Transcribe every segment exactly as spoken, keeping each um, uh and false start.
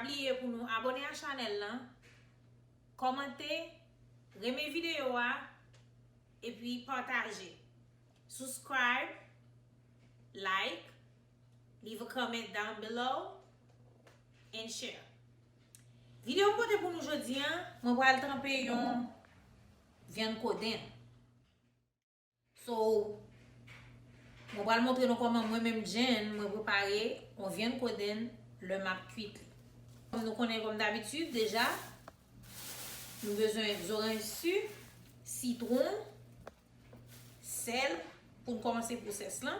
Bliye pou nou abòne a chanèl lan, kòmante, renmen videyo a, epi pataje. Subscribe, like, leave a comment down below, and share. Videyo m pote pou nou jodi a, mwen pral tranpe yon vyann kodenn. So, mwen pral montre nou kòman mwen menm Jenn, mwen prepare yon vyann kodenn lè m ap kwit li. Kòm nou konnen, kòm dabitid deja, nou bezwen zoranj si, sitwon, sèl pou n kòmanse pwosès lan.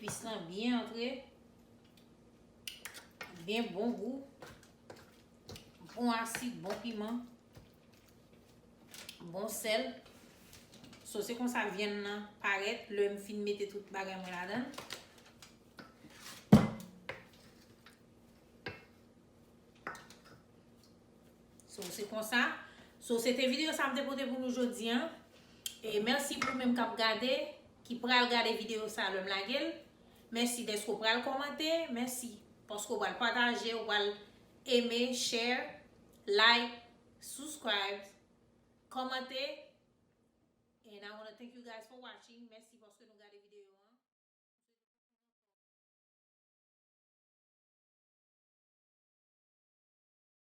Epis lan byen antre. Byen bon gou. Bon asid, bon piman. Bon sèl. So, se konsa vyann nan parèt lè m fin mete tout bagay mwen ladan l. So, se konsa. So, se te videyo sa m te pote pou nou jodi an. E mèsi pou menm k ap gade, ki pral gade videyo sa lè m lage l. Mèsi dèske w pral kòmante. Mèsi paske w pral pataje, w pral eme, share, like, subscribe, kòmante. And I wanna thank you guys for watching. Mèsi.